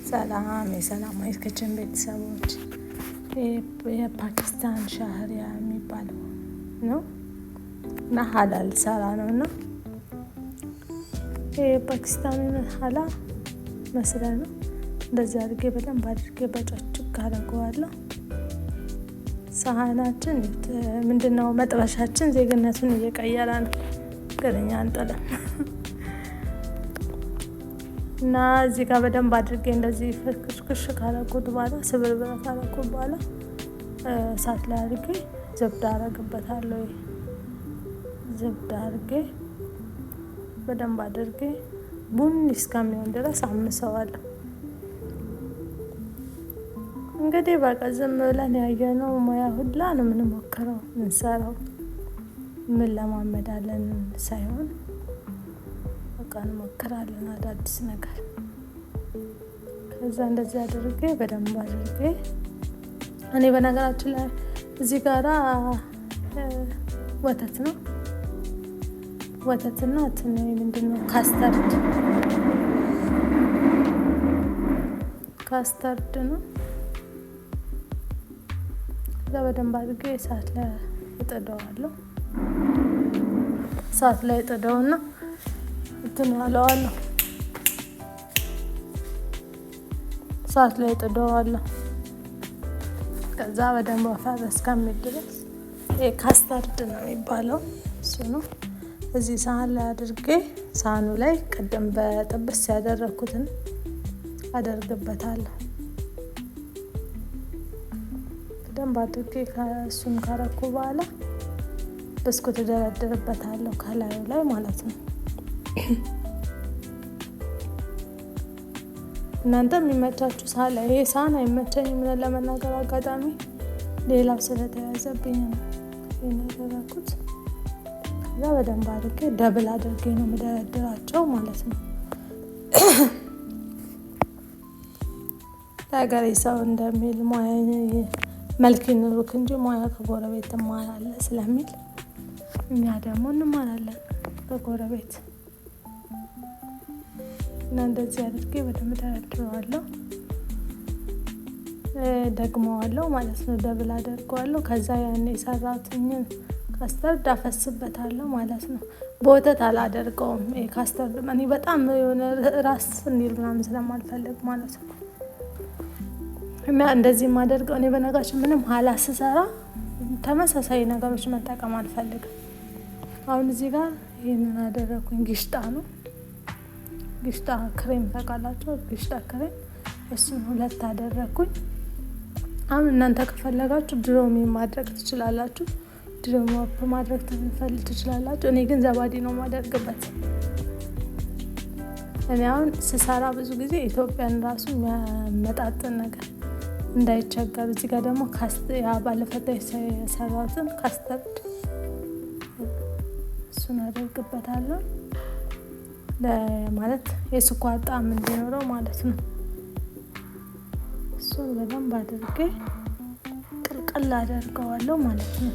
ሰላም የሰላማዊት Kitchen ቤተሰቦች፣ የፓኪስታን ሻህሪያ የሚባለው ነው እና ሀላል ሰራ ነው እና የፓኪስታን ሀላ መስሪያ ነው። እንደዚህ አድርጌ በደንብ አድርጌ በጫጭቅ አደርገዋለሁ። ሳህናችን ምንድነው መጥበሻችን ዜግነቱን እየቀየረ ነው። ግን እኛ አንጥልም። እና እዚህ ጋር በደንብ አድርጌ እንደዚህ ፍርክሽክሽ ካረኩት በኋላ፣ ስብርብር ካረኩት በኋላ እሳት ላይ አድርጌ زبدة አረግበታለሁ። زبدة አድርጌ በደንብ አድርጌ ቡኒ እስከሚሆን ድረስ አምሰዋለሁ። እንግዲህ በቃ ዝም ብለን ያየነው ሙያ ሁላ ነው የምንሞክረው፣ ምንሰራው፣ እንለማመዳለን ሳይሆን በቃ እንሞክራለን አዳዲስ ነገር። ከዛ እንደዚህ አድርጌ በደንብ አድርጌ፣ እኔ በነገራችን ላይ እዚህ ጋራ ወተት ነው፣ ወተትና እንትን ምንድነው custard ነው። ከዛ በደንብ አድርጌ እሳት ላይ እጥደዋለሁ። እሳት ላይ እጥደውና እንትን እለዋለሁ። እሳት ላይ እጥደዋለሁ። ከዛ በደንብ ወፈር እስከሚል ድረስ፣ custard ነው የሚባለው እሱ ነው። እዚህ ሳህን ላይ አድርጌ ሳህኑ ላይ ቅድም በጥብስ ያደረኩትን አደርግበታለሁ። በደንብ አድርጌ እሱን ካረኩ በኋላ ብስኩት እደረድርበታለሁ ከላዩ ላይ ማለት ነው። እናንተ የሚመቻችሁ ሳህን ላይ፣ ይሄ ሳህን አይመቸኝም ለመናገር፣ አጋጣሚ ሌላው ስለተያዘብኝ ነው ይሄን ያደረኩት። ከዛ በደንብ አድርጌ double አድርጌ ነው የምደረድራቸው ማለት ነው። የሀገሬ ሰው እንደሚል ሙያ መልክ ይኑሩክ እንጂ ሙያ ከጎረቤት ትማራለህ ስለሚል እኛ ደግሞ እንማራለን ከጎረቤት። እና እንደዚህ አድርጌ በደንብ ደረድረዋለሁ፣ ደግመዋለሁ ማለት ነው። Double አደርገዋለሁ። ከዛ ያን የሰራሁትን custard አፈስበታለሁ ማለት ነው። በወተት አላደርገውም። ይሄ custard እኔ በጣም የሆነ ራስ እንዲል ምናምን ስለማልፈልግ ማለት ነው። እና እንደዚህ የማደርገው፣ እኔ በነገራችን ምንም ሀላ ስሰራ ተመሳሳይ ነገሮች መጠቀም አልፈልግም። አሁን እዚህ ጋር ይሄንን አደረኩኝ። قشطة ነው፣ قشطة ክሬም ታውቃላችሁ? قشطة ክሬም እሱን ሁለት አደረኩኝ። አሁን እናንተ ከፈለጋችሁ ድሮሚ ማድረግ ትችላላችሁ። ድሮሚ ማድረግ ትችላላችሁ። እኔ ግን زبادي ነው የማደርግበት። እኔ አሁን ስሰራ ብዙ ጊዜ ኢትዮጵያን ራሱ የሚያመጣጥን ነገር እንዳይቸገሩ። እዚህ ጋር ደግሞ ያ ባለፈው የሰራሁትን custard እሱን አደርግበታለሁ። ማለት የስኳር ጣዕም እንዲኖረው ማለት ነው። እሱን በደንብ አድርጌ ቅልቅል አደርገዋለሁ ማለት ነው።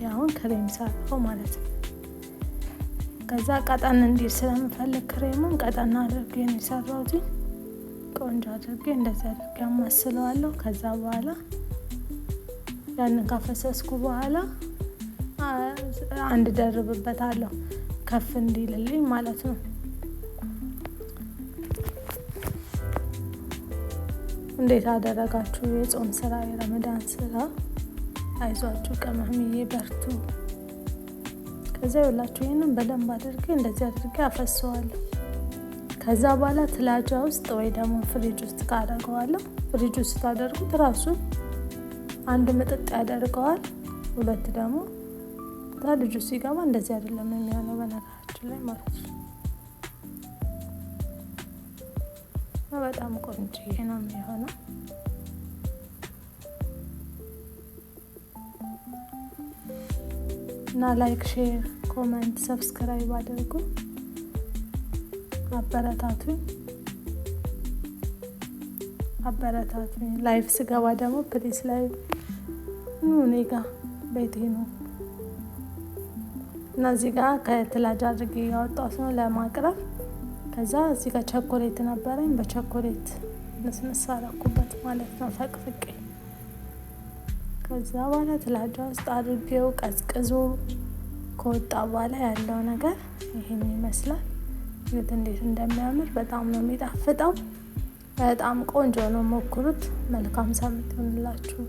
ያሁን ክሬም ሰራው ማለት ነው። ከዛ ቀጠን እንዲል ስለምፈልግ ክሬሙን ቀጠን አድርጌ ነው የሰራሁት። ቆንጆ አድርጌ እንደዚህ አድርጌ አማስለዋለሁ። ከዛ በኋላ ያንን ካፈሰስኩ በኋላ አንድ ደርብበታለሁ ከፍ እንዲልልኝ ማለት ነው። እንዴት አደረጋችሁ? የጾም ስራ፣ የረመዳን ስራ፣ አይዟችሁ ቅመምዬ በርቱ። ከዛ ይኸውላችሁ ይሄንን በደንብ አድርጌ እንደዚህ አድርጌ አፈሰዋለሁ። ከዛ በኋላ ثلاجة ውስጥ ወይ ደግሞ ፍሪጅ ውስጥ ካደረገዋለሁ። ፍሪጅ ውስጥ ስታደርጉት ራሱ አንድ ምጥጥ ያደርገዋል፣ ሁለት ደግሞ ልጁ ሲገባ እንደዚህ አይደለም የሚሆነው በነገራችን ላይ ማለት ነው። በጣም ቆንጆ ነው የሚሆነው። እና like፣ share፣ comment፣ subscribe አድርጉ። አበረታቱኝ፣ አበረታቱኝ። Live ስገባ ደግሞ please live ኑ፣ እኔ ጋ ቤቴ ነው። እና እዚህ ጋር ከ ثلاجة አድርጌ ያወጣሁት ነው ለማቅረብ። ከዛ እዚህ ጋር ቸኮሌት ነበረኝ፣ በቸኮሌት ንስንስ አረኩበት ማለት ነው ፈቅፍቄ። ከዛ በኋላ ትላጃ ውስጥ አድርጌው ቀዝቅዞ ከወጣ በኋላ ያለው ነገር ይሄን ይመስላል። እንዴት እንዴት እንደሚያምር በጣም ነው የሚጣፍጠው። በጣም ቆንጆ ነው፣ ሞክሩት። መልካም ሳምንት ይሁንላችሁ።